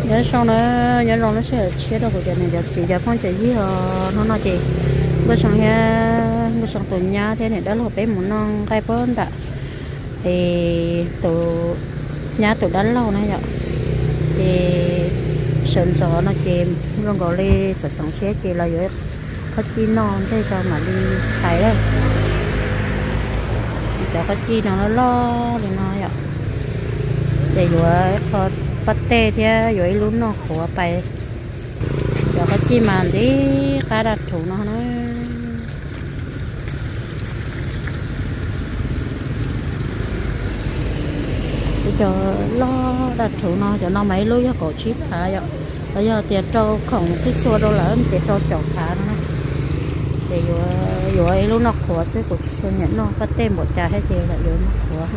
Nyob zoo na, nyob zoo lub sij hawm tshiab rau kuv cov niam cov txiv cov phooj cov ywg os. Hnub no ces Nkauj Zoo thiab Nkauj Zoo tus nyab thiab niam dab laug peb mus noj nqaij puag nram es tus nyab tus dab laug na yom. Ces sawv ntxov no ces zoo nkaus li xeev xeev siab ces los yuav qhob cij noj ntej tso mam li pais lawm. Cov qhob cij no loj loj li no yom. Ces yuav ib qho paj tej thiab yuav ib lub noj qhuav pais. Cov qhob cij mas ntxim qab daj rhuv no na. Cov loj daj rhuv no, cov no mas ib lub yog kaum tsib phav yom, los yog tias rau khoom txhij txhua rau lawm ces rau caum phav no na. Ces yuav ib lub noj qhuav xwb, kuv tsis tshua nyiam noj paj tej npaum cas thiab ces lam yuav noj qhuav.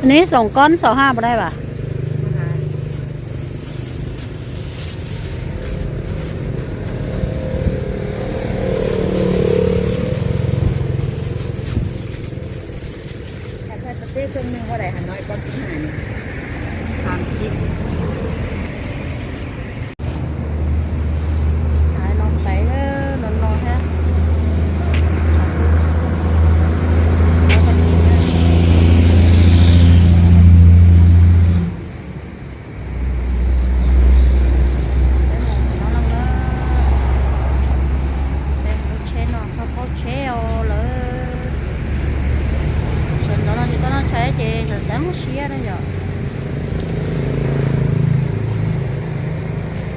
Neb xoom koob xoom haj puas dai vas? Tsheb no txog qaub tsheb os lawm. Sawv ntxov no tsis tau noj tshais ces xav xav siab na yom.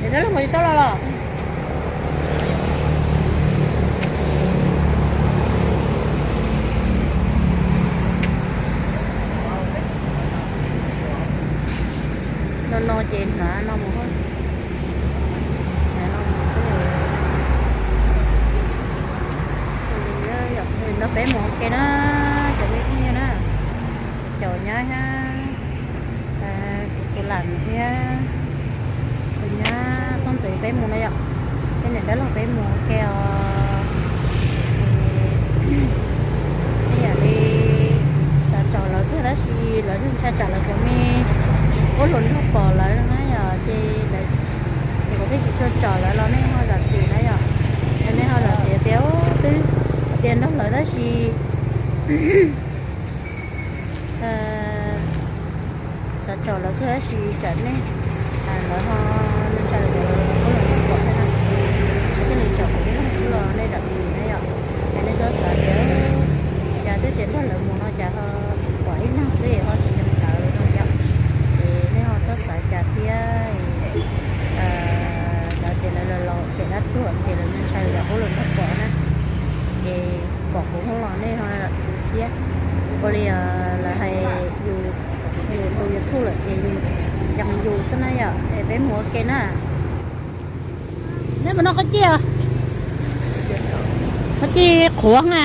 Ces dab laug tsis tau los los. No no ces hnav no mus. No peb mus ua ke na, cov phooj ywg na, cov nyab thiab, kuv tus lam thiab tus nyab Xoob Ntxwv peb mus na yom, thiab niam dab laug peb mus ua ke os. Ib yam li xav tsom lawv kawg tab sis lawv ntshai tsam lawv cov me ua hluas nraug pom lawv no na yom, ces lawv, ces kuv thiaj tsis tshua tsom lawv los nej ho zam txim na yom. Nej ho zam txim tias twb tias nrog lawv tab sis xav tsom lawv kawg tab sis tsam nej, lawv ho ntshai lawv cov ua hluas nraug pom thiab na. Thiaj li tsom kuv ib leeg xwb los nej zam txim na yom. Es nej txhob xav tias cas twb tias nrog lawv mus no cas ho pom ib leeg xwb ho tsis nco ntawd no yom. Es nej ho txhob xav cas thiab. Lawv tias lawv los los pem dab tuag ces lawv ntshai lawv cov ua hluas nraug pom na. Ces pom kuv hnub los nej ho zam txim thiab. Ua li lawv hais yus, yus tus YouTube lawm ces yus yees yus xwb na yom. Es peb mus ua ke na. Neb puas noj qhob cij? Qhob cij qhuav na.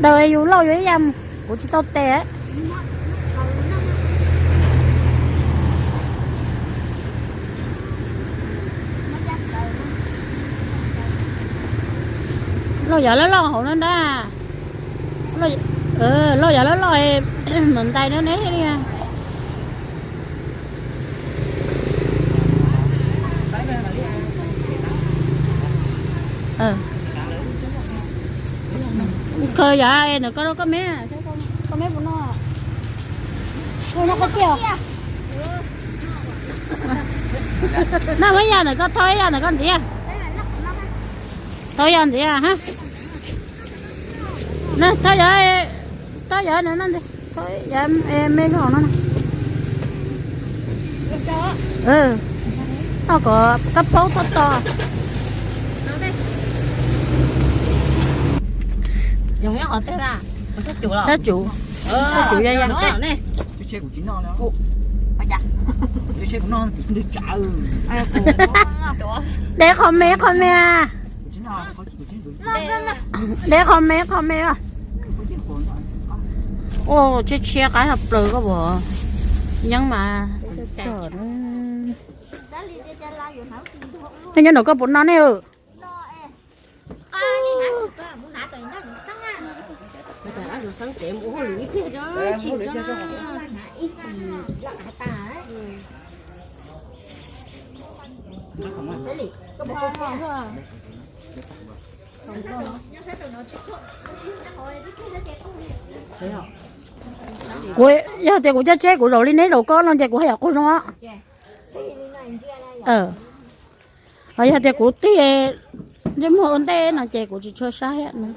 Daws yus lauj yuav ib yam, kuv tsis tau tes. Lauj yav loj loj hauv no ntag. Lauj yav loj loj, mus ntais no neb li. Khaws yog es ntawm koj rau koj me, koj me puas noj? Koj noj qhob cij os. Noj ib yam ntawm koj, thau ib yam ntawm koj ntxiv. Thau ib yam ntxiv ha. Thau yog, thau yog no, thau yog me hauv no. Noj kom kab paub txhob to. Sab cuv, sab cuv ya ya. Dev qhov me qhov me. Dev qhov me qhov me. Ua tshiab tshiab qab hov plaws koj puas nyeeb mas. Nyob nram koj puas no ne? Kuv yog tias kuv coj tsheb kuv zaum li neb zaum koj no ces kuv haj yam qaug zoo os. Ho yog tias kuv tig ntsej muag ua ntej no ces kuv tsis tshua saib no.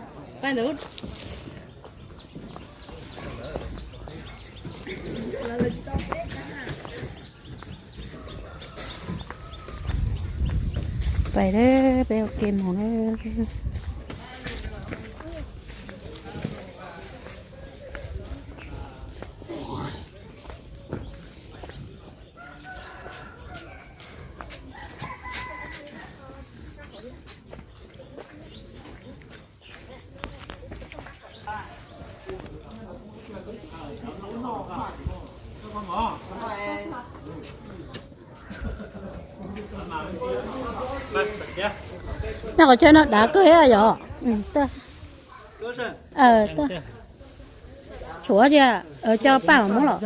Pais, peb ua ke mus na. Nyob qhov chaw no dav kawg yom. Tshuav tias coj paj los muab los.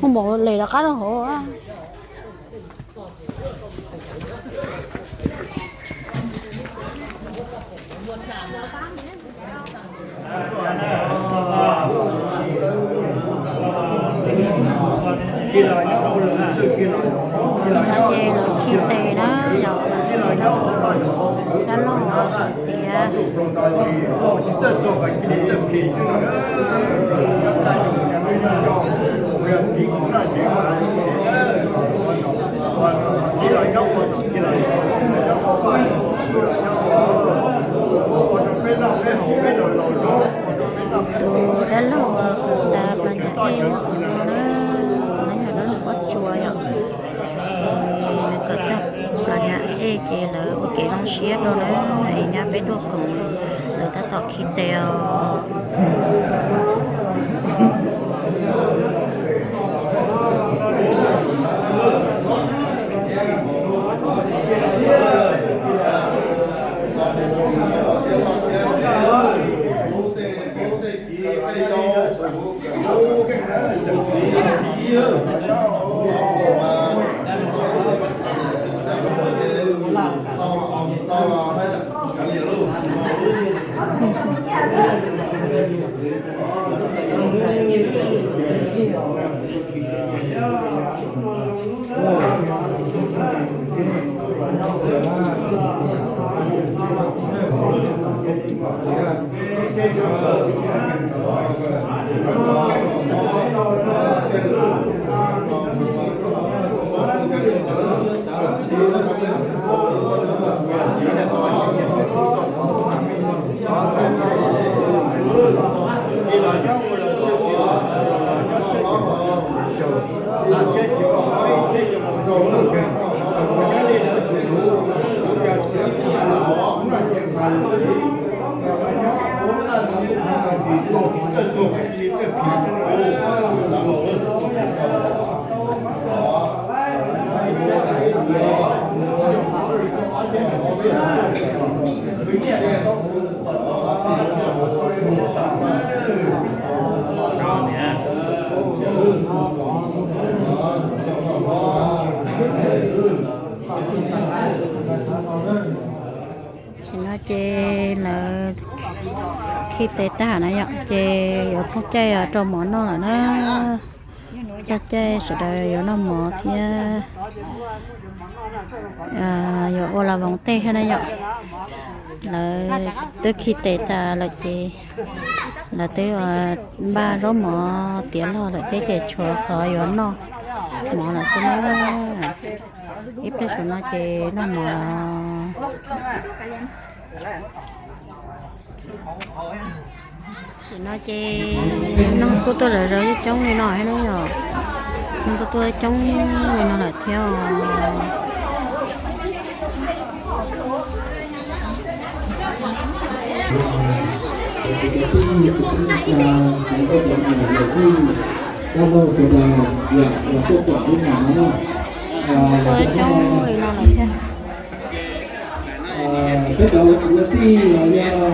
Hu npaum li rov qab rau hauv. Ces lawv khi tes na, yog dab laug tias. Tus dab laug kawm tas plas nyas ej no na, nws yog dab laug Pob Tsuas yom. Nws kawm tas plas nyas ej ces lawv ua kev zoo siab rau na, es nyab peb tuaj koom lawv tab tom khi tes os. Ces no ces lawv Khi tes tag na yom, ces yuav txog caij rau mov noj lawm na. Txog caij sawv daws yuav noj mov thiab yuav ua las voos tej thiab na yom. Lawv twb khi tes tas lawm ces lawv twb npaj zaub mov tiav log lawm thiab ces tshuav qhov yuav noj mov lawm xwb na. Ib pliag saum no ces noj mov. Tam no ces neeg tuaj tuaj zom zaws coob li no thiab na yom. Neeg tuaj tuaj coob li no lawm thiab os. Tuaj coob li no lawm thiab. Peb cov kwv tij los yog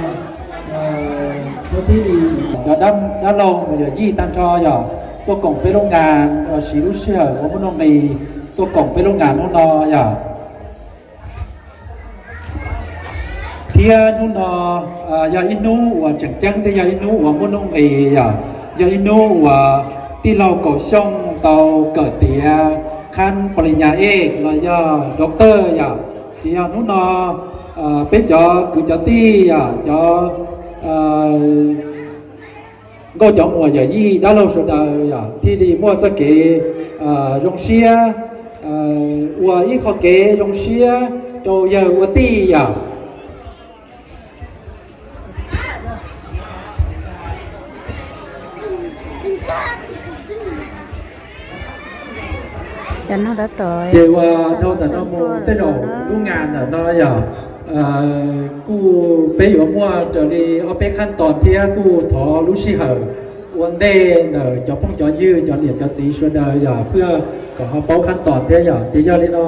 thawj thib li, cov dab laug yawm yij tag nrho yog tuaj koom peb lub ngas, siv lub sij hawm ua muaj nuj nqis tuaj koom peb lub ngas hnub no yog. Thiab hnub no yog ib hnub uas tseem ceeb thiab yog ib hnub uas muaj nuj nqis yom, yog ib hnub uas tij laug Kaum Xyooj tau kawm tiav khab pos li nyas ej los yog doctor yom. Ces yog hnub no peb cov kwv cov tij yom, cov nkauj cov muam yawm yij dab laug sawv daws yom thiaj li muaj txoj kev zoo siab, ua ib qho kev zoo siab rau yawg ua tij yom. Ces ua dhau ntawm no mus tej zaum lub ngas ntawm no yog kuj peb yuav muaj raws li ob peb khab tos thiab kuj thov lub sij hawm ua ntej ntawm cov phooj cov ywg cov niam cov txiv sawv daws yog pab kom ho paub khab tos thiab yom. Ces yog li no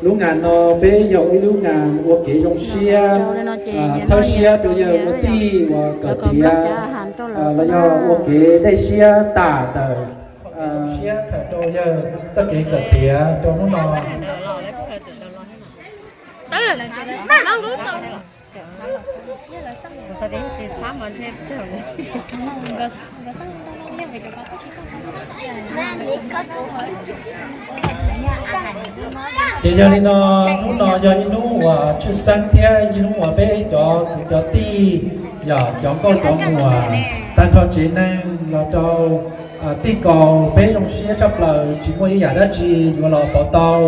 lub ngas no peb yog ib lub ngas ua kev zoo siab, txhawb siab rau yawg ua tij uas kawm tiav los yog ua kev dej siab tam ntawm siab txhawm rau yawg txoj kev kawm tiav rau hnub no. Ces yog li no, hnub no yog ib hnub uas tshwj xeeb thiab ib hnub uas peb cov kwv cov tij, yog cov nkauj cov muam tag nrho tsev neeg los rau tij kaus peb zoo siab tshaj plaws, tsis muaj ib yam dab tsi yuav los pauv tau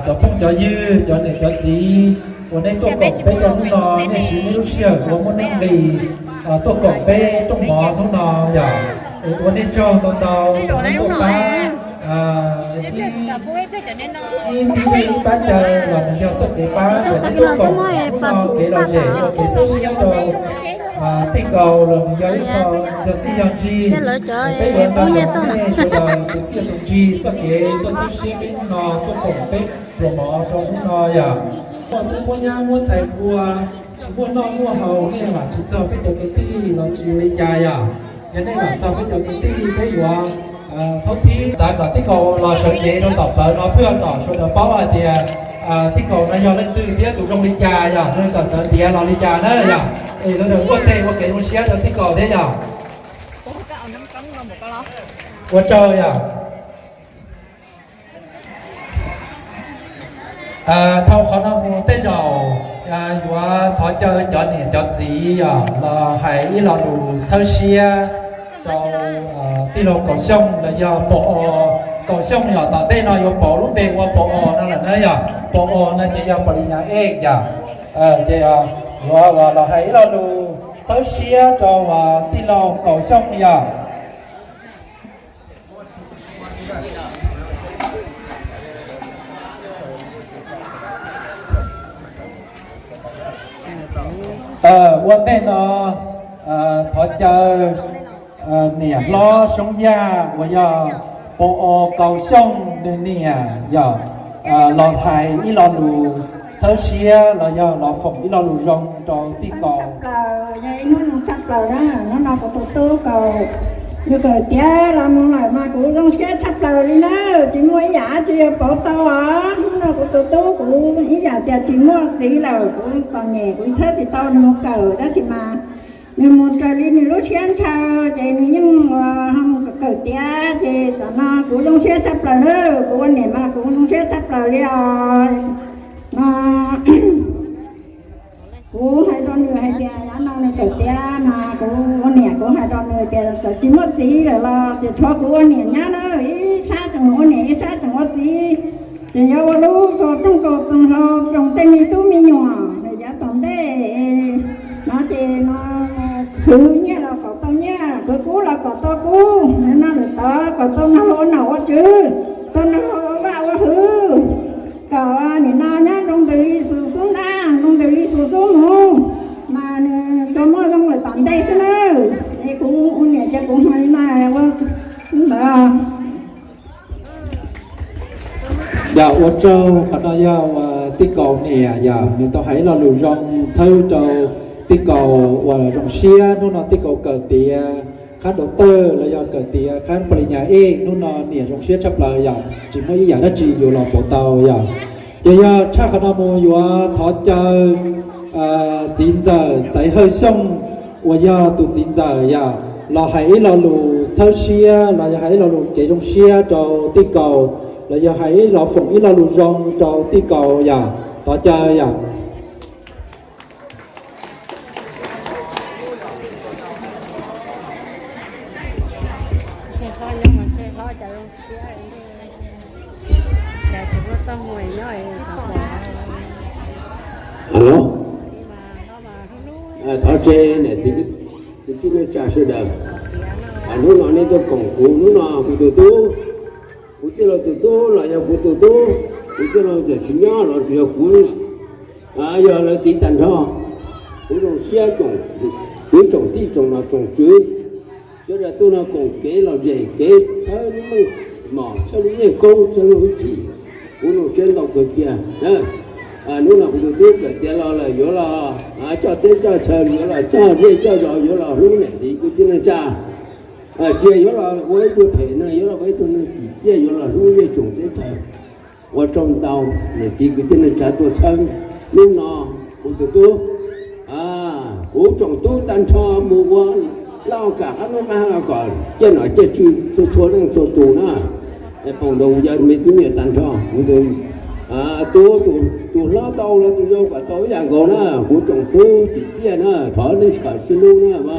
cov phooj cov ywg cov niam cov txiv uas nej tuaj koom peb rau hnub no, nej siv nej lub sij hawm uas muaj nuj nqis tuaj koom peb rooj mov hnub no yog ua nej tsaug ntau ntau txog nej tuaj pab ib npib dej ib pab cawv los nws yog txoj kev pab uas nej tuaj koom hnub no, kev lom zem ua kev txhawb siab rau tij kaus los nws yog ib qho yog txij yog ntsig. Peb yuav nrog rau nej sawv daws tus txij tus ntsig txoj kev tuaj txhawb siab peb hnub no tuaj koom peb pluas mov rau hnub no yog muaj tub muaj nyab muab txhais npua, tsis muaj noj muaj haus nej vam tsis txog peb cov kwv tij los tsis ua li cas yog. Yog nej vam txog peb cov kwv tij peb yuav thaub thib xav kom tij kaus los sawv cev rau tom plawv no pab kom sawv daws paub hais tias tij kaus no yog leej twg thiab tus zoo li cas yog, sawv daws kawm ntawv tiav los li cas na yog. Es sawv daws npuaj teg ua kev zoo siab rau tij kaus thiab yog. Ua tsaug yog. Dhau qhov no mus tej zaum yuav thov caw cov niam cov txiv yog los hais ib lo lus txhawb siab rau tij laug Kaum Xyooj los yog Pau Os. Kaum Xyooj yog tom ntej no yuav pauv lub npe ua Pau Os no lawm na yog, Pau Os no ces yog pos li nyas ej yog. Ces yuav los hais ib lo lus txhawb siab rau tij laug Kaum Xyooj yog. Ua ntej no thov caw niam hlob Soob Yaj uas yog Pau Os Kaum Xyooj nws niam yog los hais ib lo lus txhawb siab los yog los foom ib lo lus zoo rau tij kaus. Yog ib hnub zoo tshaj plaws na, hnub no kuv tus tub kaus, yus kawm tiav los mus lawm mas kuv zoo siab tshaj plaws li na, tsis muaj ib yam dab tsi yuav pauv tau os. Hnub no kuv tus tub kuv ib yam tias tsis muaj txiv lawm, kuv txom nyem kuv txhawb tsis tau nws mus kawm, tab sis mas Nws mus raws li nws lub siab ntshaw ces nws yeej mus kawm tiav, ces tam no kuv zoo siab tshaj plaws na, kuv ua niam mas kuv zoo siab tshaj plaws li os. No kuv hais rau nws hais tias yav no nws kawm tiav mas kuv ua niam kuv hais rau nws tias txawm tsis muaj txiv lawm los ces tshuav kuv ua niam nyob na, ib sab tseem ua niam ib sab tseem ua txiv, ces yuav ua lub kaus rooj kaus ploog hlau roos tej me tub me nyuam nws yav tom ntej. No ces no khwv nyiaj los kom tau nyiaj, khwv kub los kom tau kub, no lwm tod kom tau nrog luag ua nom ua tswv, tau nrog luag ua vaj ua hwv, kom nim no nyob zoo ntws li xus xub ntab, zoo ntws li xus xub mus, mas nws tsuas muaj zoo lawm tom ntej xwb na. Es kuv ua niam ces kuv hais li no ua ntawd. Yog ua tsaug, qhov no yog uas tij Kaus niam yog nws tau hais ib lo lus zoo txhawb rau tij Kaus uas zoo siab hnub no tij Kaus kawm tiav qhab dau tawj los yog kawm tiav qhab pa li nyas ej, hnub no niam zoo siab tshaj plaws yog tsis muaj ib yam dab tsi yuav los pauv tau yog. Ces yog tshaj qhov no mus yuav thov caw txiv ntxawm Xaiv Hawj Xyooj uas yog tus txiv ntxawm yog los hais ib lo lus txhawb siab los yog hais ib lo lus kev zoo siab rau tij Kaus los yog hais ib lo foom ib lo lus zoo rau tij Kaus yog thov caw yog. Alo, thov tse niam txiv kwv tij neej tsa sawv daws, hnub no nej tuaj koom kuv, hnub no kuv tus tub, kuv tij laug tus tub los yog kuv tus tub, kuv tij laug txawm tsis nyob los yog kuv, yog lawv txiv tag nrho. Kuv zoo siab, kuv tsoom tij tsoom nom tsoom tswv sawv daws tuaj no koom kev lom zem kev txhawb lub meej mom, txhawb lub yeej koob, txhawb lub hwj chim. Kuv zoo siab ntau kawg kiag. Hnub no kuv tus tub kawm tiav los lawm yuav los coj teb coj chaw, yuav los coj zej coj zos, yuav los hlub niam txiv kwv tij neej tsa. Tsis yog yuav los ua ib tug phem no, yuav los ua ib tug neeg tsim txiaj, yuav los hlub zej tsoom teb chaws. Ua tsaug ntau niam txiv kwv tij neej tsa tuaj txhawb. Hnub no kuv tus tub, kuv tsoom tub tag nrho mus ua laj ua kam qab hnub qab hab los kom ciaj nom ciaj tswv txhua txhua leej txhua tus na. Pom ntawd kuv cov me tub me nyuam tag nrho, kuv tus tub, tus hlob tau los tus yau kom tau ib yam nkaus na, kuv tsoom tub tsim txiaj na, thov nej kom sib hlub na.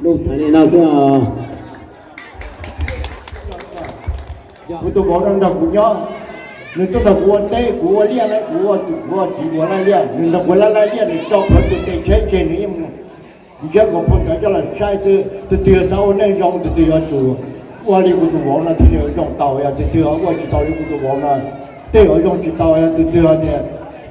Lub thaum li no xwb. Kuv tus vauv no nrog kuv nyob, nws tuaj nrog kuv ua teb, kuv ua liaj, kuv ua txiv ua laij liaj, nws nrog kuv laij laij liaj, nws tso plhuav tus tes tsheb tseg, nws yeej mus nrhiav nkaus phau ntawv coj los saib xwb. Tus twg xav ua neej zoo, tus twg yuav tsum ua li kuv tus vauv no thiaj li zoo tau, yog tus twg ua tsis tau li kuv tus vauv no, tej yuav zoo tsis tau. Yog tus twg tias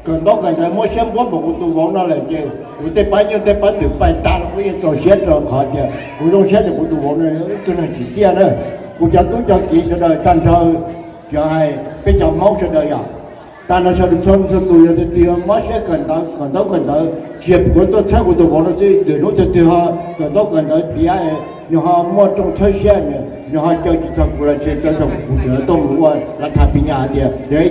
kawm ntaub kawm ntawv muab siab npuab npaum kuv tus vauv no lawm ces kuv tej pab nyuj tej pab twm pais tag los kuv yeej txaus siab rau qhov tias kuv zoo siab tias kuv tus vauv no ib tug neeg tsim txiaj na. Kuv cov tub cov kiv sawv daws tag nrho, cov hais peb cov Hmoob sawv daws yom, tag nrho sawv daws txhua txhua tus yog tus twg mob siab kawm ntawv, kawm ntaub kawm ntawv, tsis yog kuv tuaj txhawb kuv tus vauv no xwb, ntawm hnub tus twg ho kawm ntaub kawm ntawv tiav, nws ho muaj rooj txhawb siab, nws ho caw tsis txog kuv los tsis caw txog kuv, kuv tseem tuaj mus ua lav thas pis nyas hais tias yog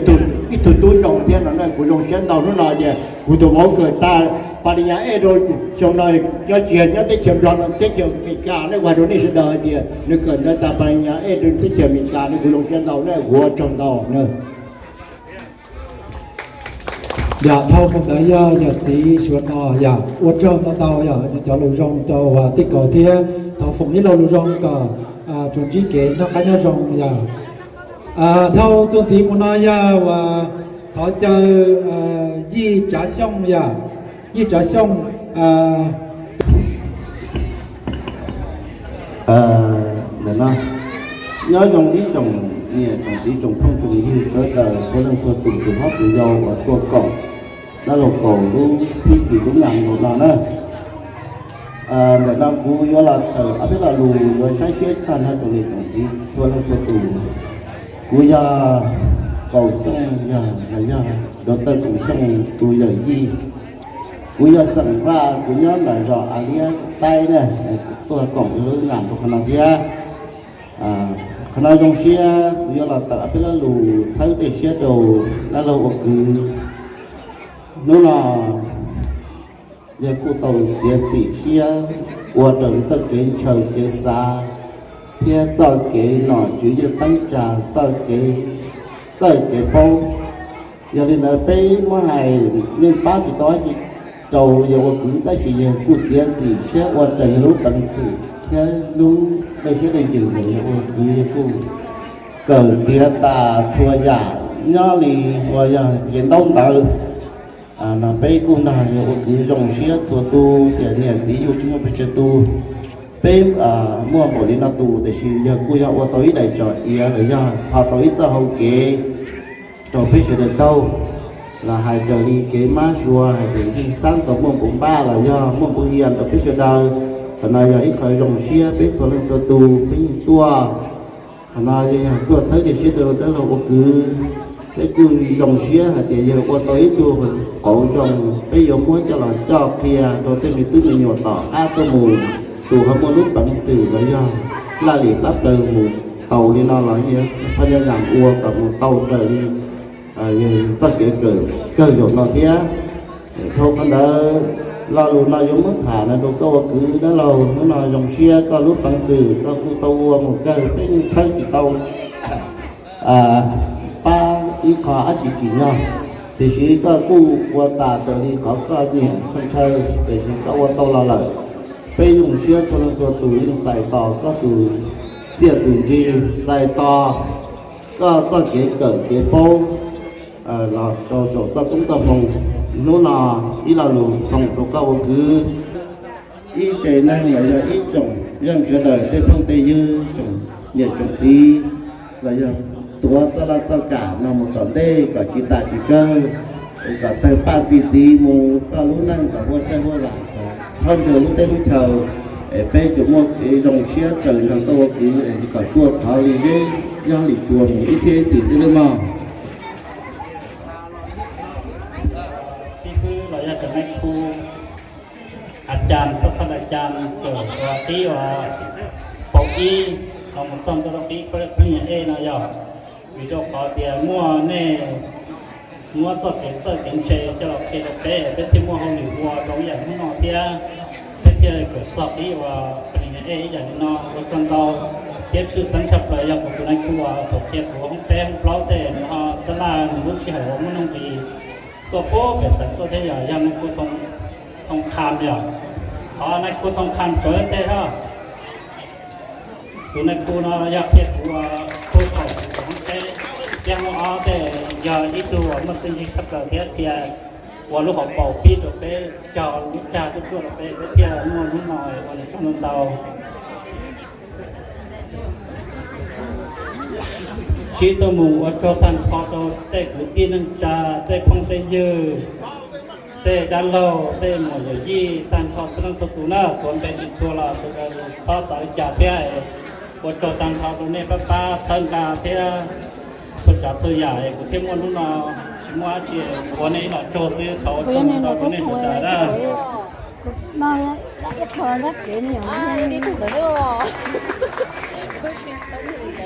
ib tug tub zoo thiab no na. Kuv zoo siab ntau hnub no tias kuv tus vauv kawm tag pa li nyas ej rau xyoo no, nyob tsis yog nyob teb chaws Nplog no, teb chaws Amelikas ne, ua rau nej sawv daws hais tias nws kawm ntawv tag pa li nyas ej rau teb chaws Amelikas ne, kuv zoo siab ntau na, kuv ua tsaug ntau na. Yam dhau mus ntawd yog yawm txiv Suav no, yam ua tsaug ntau ntau yog nws cov lus zoo rau tij Kaus thiab thov foom ib lo lus zoo kom tsuas ntsib kev noj qab nyob zoo yog. Dhau txuas ntxiv mus no yog uas thov caw Yij Tsav Xyooj yog, Yij Tsav Xyooj. Ntawm no nyob zoo ib tsoom niam tsoom txiv tsoom phooj tsoom ywg sawv daws txhua leej txhua tus, tus hlob tus yau uas tuaj koom dab laug Kaus lub thib kis lub nas mus no na. Ntawm no kuv yuav los tawm ob peb lo lus yuav saib seb tag nrho tsoom niam tsoom txiv txhua leej txhua tus. Kuv yog Kaus Xyooj, yog los yog Doctor Kaus Xyooj tus yawm yij. Kuv yog xeem Vaj, kuv nyob ntawm zos A Liab Taib na, kuv tuaj koom lub nas rau qhov no thiab. Qhov no zoo siab kuv yuav los tawm ob peb lo lus txhawb tej siab rau dab laug ua kwv. Hnub no Yawg kuj tau txiav txim siab ua raws li txoj kev ntshaw kev xav thiab txoj kev nom tswv yeej teeb tsa txoj kev txawj kev paub. Yog li ntawd peb muab hais yeej pab tsis tau dab tsi rau yawg ua kwv, tab sis yawg kuj txiav txim siab ua raws yawg lub peev xwm thiab lub dej siab dej ntsws ntawm yawg ua kwv. Yawg kuj kawm tiav tas txhua yam nyob li uas yog ces ntaub ntawv no peb kuj nrog yawg ua kwv zoo siab txhua tus, tias niam txiv yug tsis muaj pes tsawg tus, peb muaj npaum li no tus, tiam sis yawg kuj yog ua tau ib daim tsom iav los yog tho tau ib txoj hau kev rau peb sawv daws taug, los hais raws li kev mab suav hais tias yeej xaab tau muaj npaum npaj los yog muaj npaum yias rau peb sawv daws. Qhov no yog ib qho zoo siab peb txhua leej txhua tus peb yeej tuaj. Qhov no yog tuaj txhawb cov siab rau dab laug ua kwv, thiab kuj zoo siab hais tias yawg ua tau ib tug qauv zoo, peb yuav muab coj los coj qhia rau tej me tub me nyuam tom qab tuaj mus, tus ho muaj lub peev xwm los yog laj lim plab plaws mus tau li no los phaj nyaj yam ua kom mus tau raws li yawg txoj kev kawm kawg zaum no thiab. Dhau qhov ntawd, lo lus no yuav muab tham no rau koj ua kwv dab laug, hnub no zoo siab koj lub peev xwm koj kuj tau ua mus kawg, peb yeej txhawb tsis tau pab ib qho dab tsi tsim nyog, tiam sis koj kuj ua tas raws li qhov koj nyiam koj ntshaw, tiam sis koj ua tau los lawm. Peb yeej siab txhua leej txhua tus yeej txais tos koj tus txiaj tus ntsig, txais tos koj txoj kev kawm kev paub los rau saum txoj koob txoj hmoo. Hnub no ib lo lus foom rau koj ua kwv, ib tsev neeg los yog ib tsoom zeej sawv daws tej phooj tej ywg, tsoom niam tsoom txiv, los yog tuav txoj laj txoj kam no mus tom ntej kom tsis tas tsis kawg, kom tawg paj txi txiv mus koj lub neej kom huaj txaij huaj vam, txhob ntshaw lub teb lub chaw. Es peb tsuas muaj kev zoo siab raws nrog koj ua kwv kom tsuaj qhov li zeb nyob li tsuas mus ib txhiab ib txhis xwb nawb mog. Xib fwb los yog cov nais khu, a cas xab xab a cas kawm ua qib ua paum ib los mus txog ntua rau qib pab nyas ej no yog vim rau qhov tias muaj nej muab txoj kev txawj kev ntse coj los qhia rau peb, peb thiaj muaj hauj lwm ua rau ib yam hnub no thiab. Peb thiaj kawm txog qib ua pab nyas ej ib yam li no ua tsaug ntau. Thiab tshwj xeeb tshaj plaws yog kuv tus nais khu uas thaum qhia kuv hoob peb hoob plaub tej nws ho xab laj nws lub sij hawm uas muaj nuj nqis tuaj puag pem xeev tuaj thiab yog, yog nais khu Thoo Kham yog, qhov nais khu Thoo Kham sawv tej hab. Tus nais khu no yog qhia kuv ua thaum kuv hoob peb thiab hoob ob tej, yog ib tug uas muaj txiaj ntsig tshaj plaws thiab qhia ua lub hauv paus pib rau peb, cog lub cag tuaj tuaj rau peb, peb thiaj muaj hnub no ua nws tsaug ntau. Tsis tuaj mus ua tsaug tag nrho rau tej kwv tij neej tsa, tej phooj tej ywg, tej dab laug, tej muam yawm yij tag nrho txhua leej txhua tus na, tuav npe tsis txhua los sawv daws txhob xav li cas thiab. Ua tsaug tag nrho rau nej pab pab txhawb nqa thiab txhua tsav txhua yam, kuv thiaj muaj hnub no, tsis muaj dab tsi, ua nej ib los tsaug xwb, thov ua tsaug ntau rau nej sawv daws na.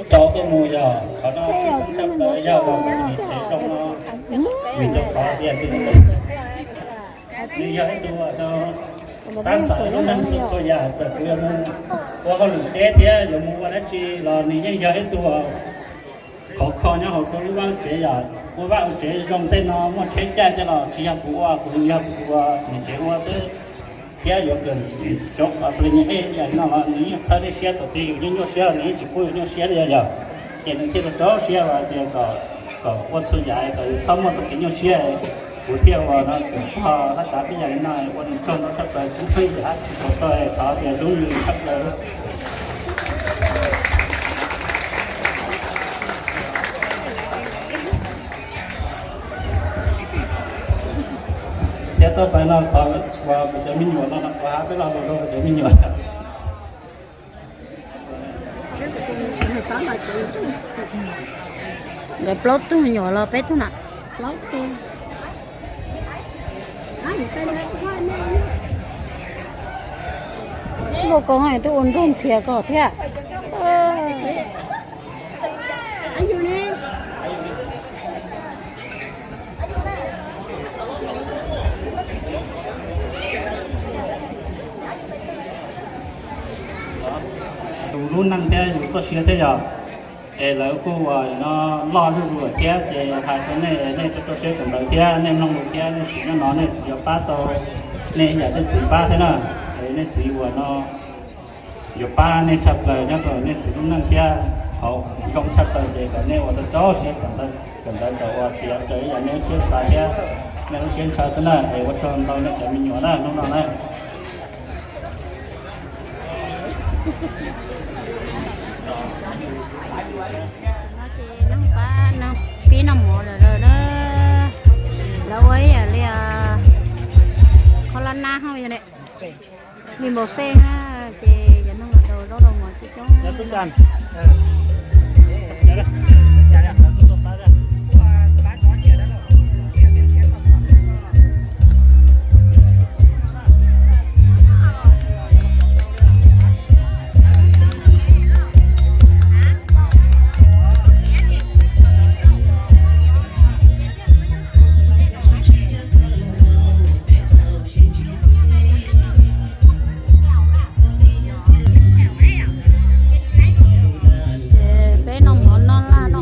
Rau tuaj mus yog qhov no tshwj xeeb tshaj plaws yog uas kuv tus niam tsev zoo no, vim rau qhov tias nws yog ib tug uas xav xav lub neej txhua txhua yam, txawm kuv yuav mus ua hauj lwm teb thiab yuav mus ua dab tsi los nws yeej yog ib tug khov kho nyob hauv rau lub vaj lub tsev yom. Ua vaj ua tsev zoo tej no muaj tsheb caij tej los tsis yog kuv ua, kuv yog kuv tus niam tsev ua xwb. Thiab yuav kawm cov pab nyas ej yam no los nws yeej txhawb nej siab, thaum twg yus yeej nyuaj siab los nws yeej tsis pub yus nyuaj siab li yog. Ces nws thiaj rau rau siab los tias kom ua txhua yam kom yus txhob muaj txoj kev nyuaj siab. Kuv thiaj ua no kawm txog lab tav tib yam li no ua nws tsaug ntau tshaj plaws, kuv pheej yam tsis tau tau thov tias zoo nws tshaj plaws. Thiab tuaj pais no thov uas kuv cov me nyuam no, no kuv hab peb lo lus rau kuv cov me nyuam. Nkawd plaub tug me nyuam los peb tug na? Plaub tug. Nkauj Koob twb ua nrog ntxhias koj thiab. lub neej thiab yus txoj sia thiab yog. Es lawv kuj uas no loj zuj zus lawm thiab, ces hais rau nej, nej rau rau siab kawm ntawv thiab, nej mloog lus thiab, nej txiv nyob no nej txiv yuav pab tau nej ib yam nej txiv pab thiab na. Es nej txiv uas no yuav pab nej tshaj plaws nyob rau nej txiv lub neej thiab, qhov zoo tshaj plaws ces kom nej ua rau rau siab kawm ntawv, kawm ntawv kom uas tiav raws ib yam nej lub siab xav thiab nej lub siab ntshaw xwb na. Es ua tsaug ntau nej cov me nyuam na hnub no na. Ces neeg pab neeg pib noj mov lawm na. Lawv ua ib yam li kho lab nab hov, li buffet na, ces yog neeg los daus zaub daus mov coob coob. Ces peb noj mov noj laj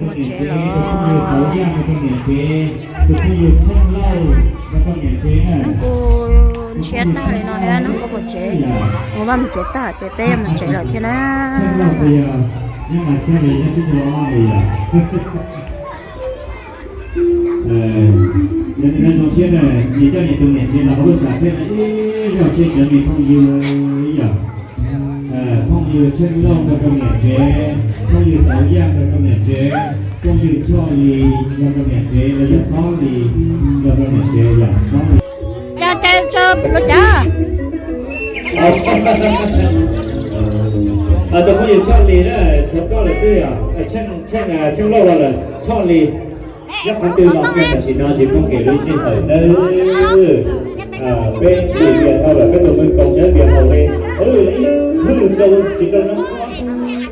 Mus tsev los. Nws kuj ntshiab tag li no thiab, nws kuj mus tsev, mus vaj mus tsev tag ces peb yuav mus tsev lawm thiab na. Nyob zoo siab na, ces coj niam tus niam tsev los hauv lub sam thiab na, ib zaug siab cov niag phooj ywg yom. Phooj ywg Tsheej Lauj nrog rau niam tsev, phooj ywg Xauv Yaj nrog rau niam tsev, phooj ywg Choj Lis nrog rau niam tsev, los yog Xob Lis nrog rau niam tsev yom, Xob Lis. Cas cas tso lub cas. Tus phooj ywg Choj Lis na, tshuav koj lawm xwb yom, Tsheej, Tsheej Lauj los lawm, Choj Lis. Nyob qhov twg no kiag tam sim no tsis poob kev lub sij hawm nawb. Peb tus vias tau lawm, peb tus me koom tsev vias haus li, ib hwj rau tsis rau no.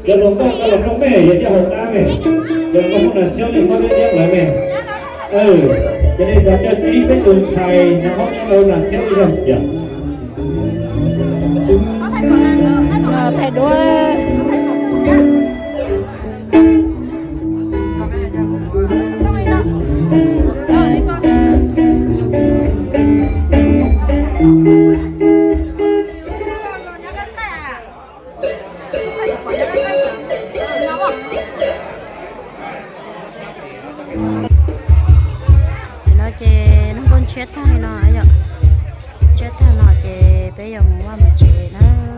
Cov hluas nkauj koj los rooj mej, yog coj haus qab mej. Cov hluas nkauj Nas Xiab nej txhob liab liab lawv mej. Cov nej cov coj tib peb tus ntxhais nyob hauv nyob rau Nas Xiab ib zaug yom. Thaij duab. Nim no ces nws kuj ntshiab tag li no yom. Ntshiab tag no ces peb yuav mus vaj mus tsev na.